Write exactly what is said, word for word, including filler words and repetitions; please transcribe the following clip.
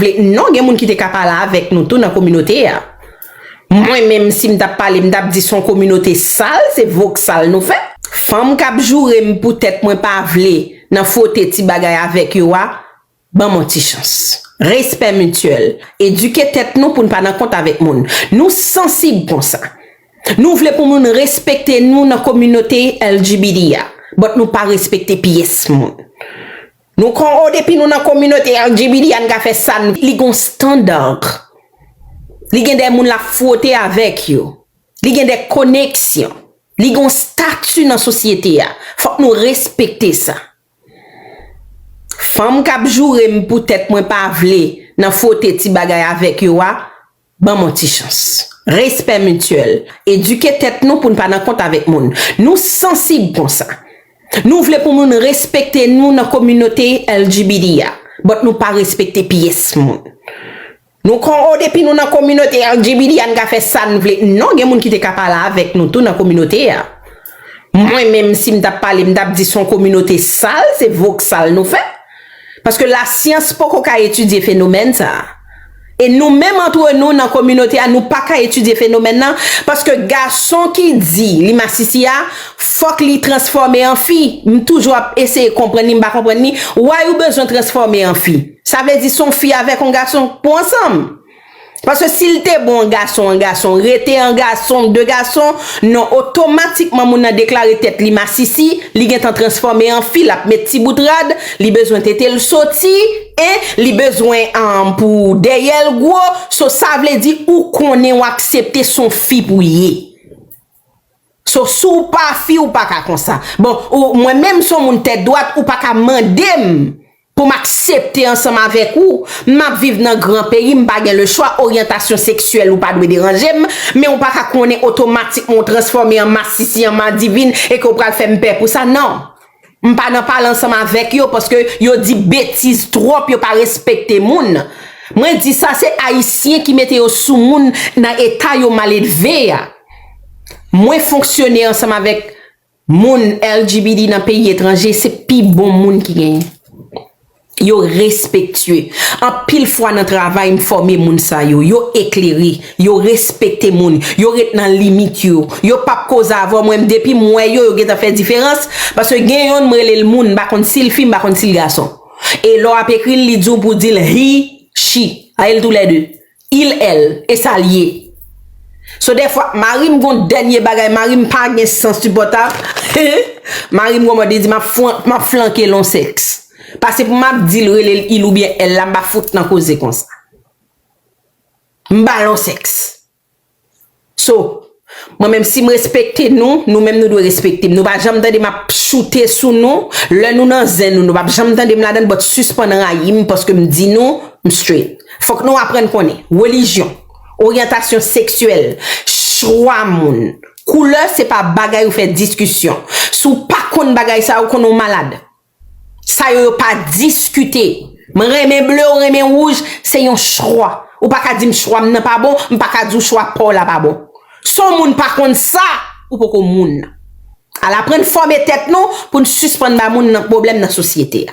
vle, non, gen moun ki te ka pale avèk nou tou nan kominote a. Mwen menm, si m t ap pale, m t ap di se yon kominote sal, se voksal nou fè. Fanm k ap joure m poutèt mwen pa vle nan fwote ti bagay avèk yo a, ban m yon ti chans. Respè mityèl. Edike tèt nou pou n pa nan kont avèk moun. Nou sansib konsa. Nou vle pou moun respekte nou nan kominote L G B T a, but nou pa respekte pyès moun. Nou kon, o, depi nou nan kominote L G B T a, n ka fè sa n, li gon standard. Li gen de moun l ap fwote avèk yo. Li gen de koneksyon. Li gon stati nan sosyete a. Fòk nou respekte sa. Fanm k ap joure m poutèt mwen pa vle nan fwote ti bagay avèk yo a, ban m yon ti chans. Respè mityèl. Edike tèt nou pou n pa nan kont avèk moun. Nou sansib konsa. Nou vle pou moun respekte nou nan kominote L G B T a, but nou pa respekte pyès moun. Nou kon, o, depi nou nan kominote L G B T a, n ka fè sa n vle. Non, gen moun ki te ka pale avèk nou tou nan kominote a. Mwen menm, si m t ap pale, m t ap di se yon kominote sal, se voksal nou fè. Paske lasyans poko ka etidye fenomèn sa a. E nou menm antre nou nan kominote a, nou pa ka etidye fenomèn nan, paske gason ki di li masisi a, fòk li transfòme an fi. M toujou ap eseye konprann li, m pa konprann li. Why ou bezwen transfòme an fi? Sa vle di se yon fi avèk yon gason pou ansanm. Paske si l te bon an gason, an gason, rete an gason, de gason, non, otomatikman moun nan deklare tèt li masisi, li gentan transfòme an fi, l ap met ti bout rad, li bezwen tete l soti, e li bezwen, um, pou dèyè l gwo, so sa vle di ou konnen w aksepte se yon fi pou ye. So, si w pa fi, ou pa ka konsa. Bon, ou, mwen menm se yon moun tèt dwat, ou pa ka mande m pou m aksepte ansanm avèk ou. M ap viv nan gran peyi, m pa gen lechwa, oryantasyon seksyèl ou pa dwe deranje m, men ou pa ka konnen otomatikman ou transfòme an masisi, an madivin, e ke w pral fè m pè pou sa, non. M pa nan pale ansanm avèk yo, paske yo di betiz twòp, yo pa respekte moun. Mwen di sa, se Ayisyen ki mete yo sou moun nan eta yo maledve a. Mwen fonksyone ansanm avèk moun L G B T nan peyi etranje, se pi bon moun ki genyen. Yo respektye. Anpil fwa nan travay, m fòme moun sa yo. Yo eklere. Yo respekte moun. Yo ret nan limit yo. Yo p ap koze avè w. Mwen, depi m wè yo, yo gentan fè diferans. Paske gen yonn, m rele l moun, m pa konn si l fi, m pa konn si l gason. E lè w ap ekri l, li di w pou w di l he, she. A, e l toulède. Il, elle, e sa l ye. So, dèfwa, mari m gon dènye bagay, mari m pa gen sans sipòtab. Mari m gon mòd li di, "M ap fwan-, m ap flanke l yon sèks." Pase pou m ap di l rele l il oubyen elle la, m pa fout nan koze konsa. M ba l yon sèks. So, mwen menm, si m respekte nou, nou menm nou dwe respekte m. Nou pa janm tande m ap choute sou nou. Lè nou nan zen nou, nou p ap janm tande m ladan l, but sispann rayi m paske m di nou, m straight. Fòk nou aprann konnen relijyon, oryantasyon seksyèl, chwa moun, koulè, se pa bagay ou fè diskisyon. Si w pa konn bagay sa, ou konnen w malad. Sa yo, yo pa diskite. M renmen ble, ou renmen wouj, se yon chwa. Ou pa ka di m chwa m nan pa bon, m pa ka di w chwa pa w la pa bon. Si yon moun pa konn sa, ou poko moun. Al aprann fòme tèt nou pou n sispann ba moun nan pwoblèm nan sosyete a.